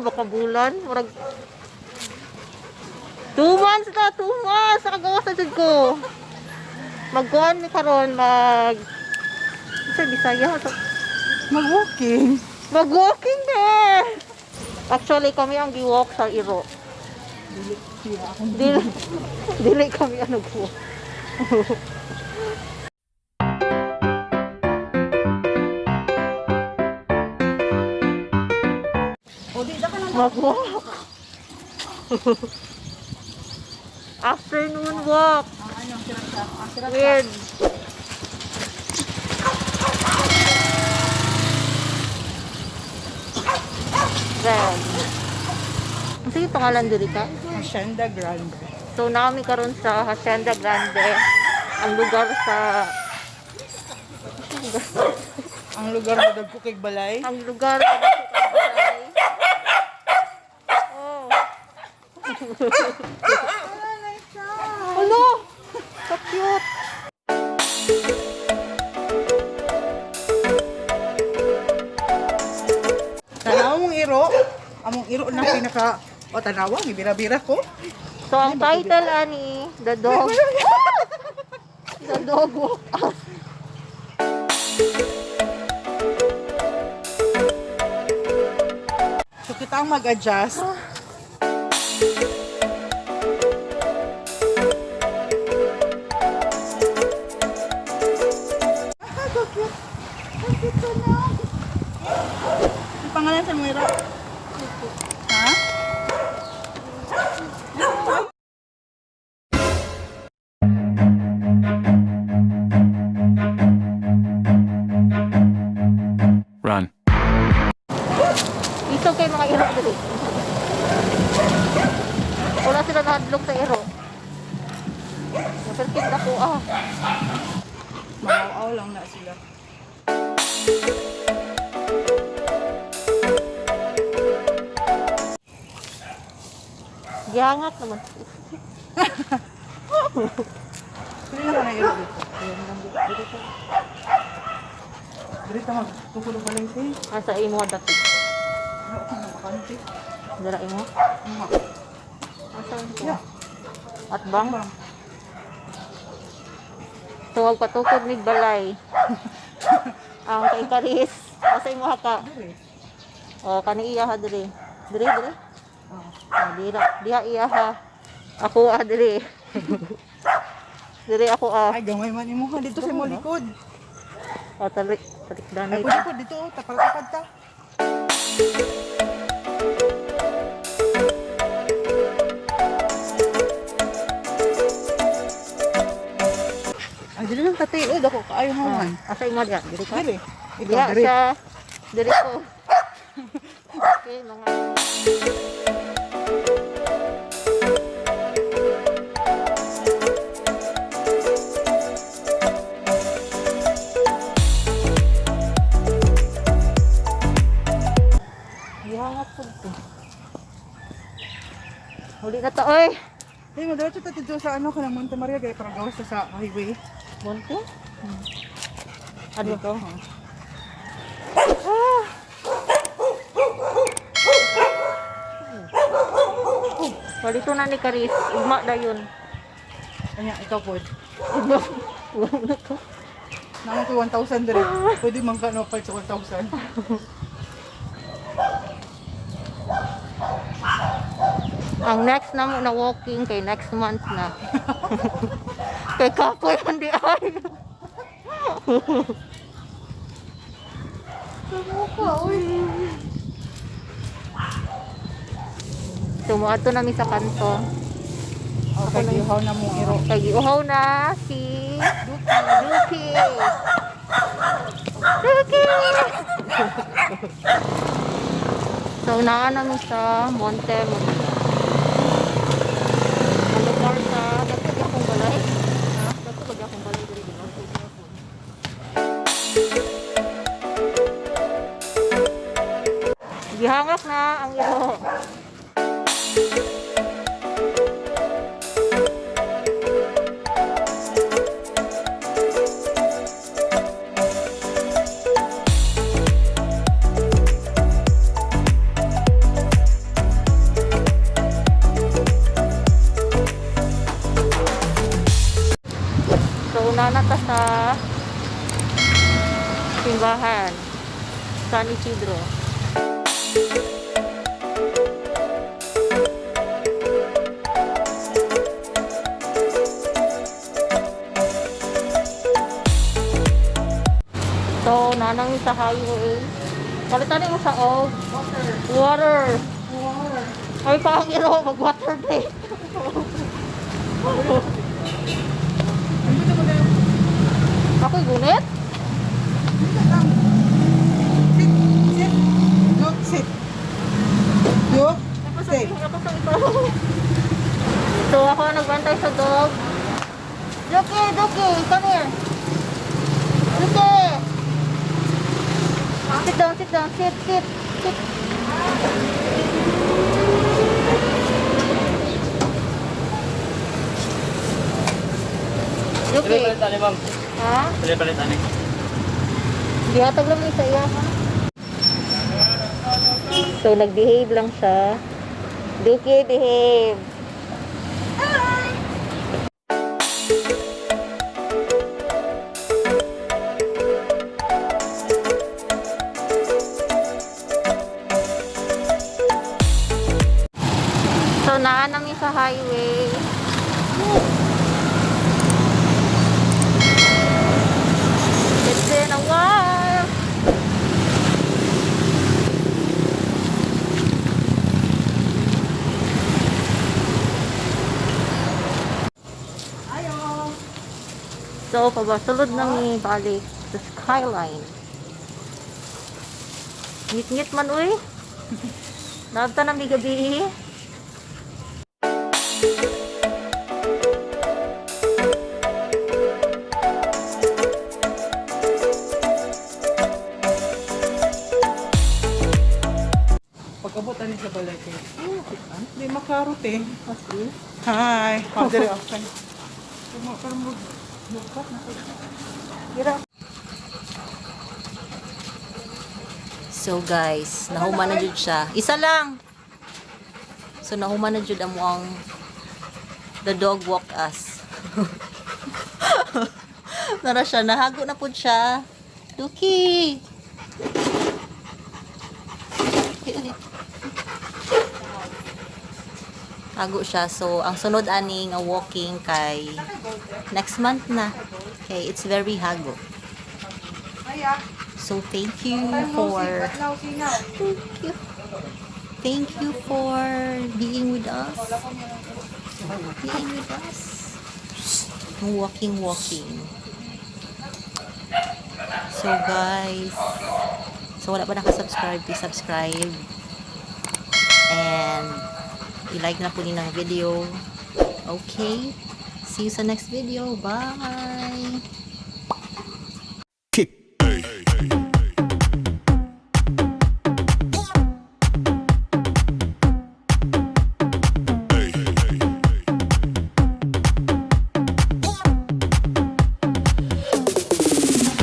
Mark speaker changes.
Speaker 1: Na ba ka bulan? Murag 2 months na, 2 months! Nakagawas na jud ko. Magkuhan mi karon, mag sa Bisaya.
Speaker 2: Mag-walking.
Speaker 1: Mag-walking eh! Actually, kami ang gi-walk sa iro.
Speaker 2: Dili siya akong
Speaker 1: Dili, dili kami ang nag-walk.
Speaker 2: O di da ka lang.
Speaker 1: Mag-walk. Afternoon walk.
Speaker 2: Ang ano, ang sira siya. Ang sira siya.
Speaker 1: Weird. Then, sige, pangalan diri ka?
Speaker 2: Hacienda Grande.
Speaker 1: So, namin karon sa Hacienda Grande, ang lugar sa
Speaker 2: Ang lugar na dagko kay balay.
Speaker 1: Ang lugar na balay. Oh. Ano? So cute.
Speaker 2: Tanaw mong iro. Among iro na pinaka o tanawa, gibira-bira ko.
Speaker 1: So, ang title ani, The Dog. The Dog Walk Us.
Speaker 2: So kita ang mag-adjust. Ah, so cute. Ang cute ko na. Ang pangalan sa mga iro? Ha?
Speaker 3: Run.
Speaker 1: Isog kay mga iro dili. Wala sila nahadlok sa iro. Naperkit ako ah.
Speaker 2: Maaw lang na sila.
Speaker 1: Gihangat naman.
Speaker 2: Pili na ka na iro dito. Ayan lang dito. Dito. Dito magtukulong balay siya.
Speaker 1: Asa imo dapit.
Speaker 2: Ano ako na bakante?
Speaker 1: Dara imo.
Speaker 2: Mga.
Speaker 1: Asa imo?
Speaker 2: Yeah.
Speaker 1: At bang? Tuwag patukod mig balay. Ang kay Karis. Asa imo haka?
Speaker 2: Dire.
Speaker 1: O kani iya ha diri. Diri diri.
Speaker 2: Oh.
Speaker 1: Ah, dira. Diha iya ha. Ako ah diri. Diri ako ah.
Speaker 2: Ay, gamay man imo ha. Dito sa mo likod.
Speaker 1: O talik talik
Speaker 2: Ay,
Speaker 1: danay.
Speaker 2: pwede po dito. Tapal-tapad ta. Ay, dili lang tatiod ako. Kaayo hawan.
Speaker 1: Asa imo diha? Diri ka?
Speaker 2: Dili. Ikaw,
Speaker 1: Diha
Speaker 2: diri.
Speaker 1: siya. Diri ko. Okay, mga Gihangat po to. Huli na to, oy.
Speaker 2: Hey, madiretso ta dito sa ano kanang Monte Maria gay parang gawas ta sa highway.
Speaker 1: Monte? Ano?
Speaker 2: Dito. Ha?
Speaker 1: Ah! Palito na ni Karis. Ugma na yun.
Speaker 2: Kanya ikaw po.
Speaker 1: Ugma. Ugma na to.
Speaker 2: Naman ko 1,000 dire. Pwede man ka no sa 1,000.
Speaker 1: Ang next na mo na walking kay next month na. Kay kapoy man di ay.
Speaker 2: Sumuka, oy.
Speaker 1: So moadto nami sa kanto.
Speaker 2: Okay, gihaw na mong iro.
Speaker 1: Kay giuhaw na si Duki. Duki. So naa nami sa Monte Maria. Ang lugar sa dagko gyud akong balay. Dagko gyud akong balay diri di ba? Gihangak na ang iro. Naa na ta sa simbahan. San Isidro. So, naa na mi sa highway. Palitan mo sa og
Speaker 2: Water.
Speaker 1: Water.
Speaker 2: Water.
Speaker 1: Ay, pangiro, mag-water break.
Speaker 2: Ano ba na?
Speaker 1: Ako'y gunit?
Speaker 2: Dito lang. Sit. Sit. Look, sit. Look, sit.
Speaker 1: Ako sa iba. So, ako ang nagbantay sa dog. Duki, Duki, come here. Duki! Sit down, sit down, sit, sit, sit. Duki.
Speaker 3: Palit ani, ma'am.
Speaker 1: Ha?
Speaker 3: Palit palit ani.
Speaker 1: Gihatag lang ni sa iya, ha? So, nag-behave lang siya. Duki, behave. So, naa na mi sa highway. It's been a while.
Speaker 2: Ayo.
Speaker 1: So, pabasulod na mi balik sa Skyline. Ngit-ngit man, uy. Nagta na mi gabi.
Speaker 2: Pag-abot ani sa balay kay. Oh, di makarot eh. Hi. Oh, dili okay. Pero mo lukat na ko.
Speaker 1: Gira.
Speaker 4: So guys, nahuman na jud siya. Isa lang. So nahuman na jud amo ang the dog walk us. Nara siya, nahago na pud siya. Duki. Ay, ay. Hago siya. So ang sunod ani nga walking kay next month na. Okay, it's very hago.
Speaker 2: Aya.
Speaker 4: So thank you for
Speaker 2: Now, singaw.
Speaker 4: Thank you. Thank you for being with us. Being with us. Walking, walking. So guys, so wala pa nakasubscribe, please subscribe. And i-like na po din ang video. Okay? See you sa next video. Bye!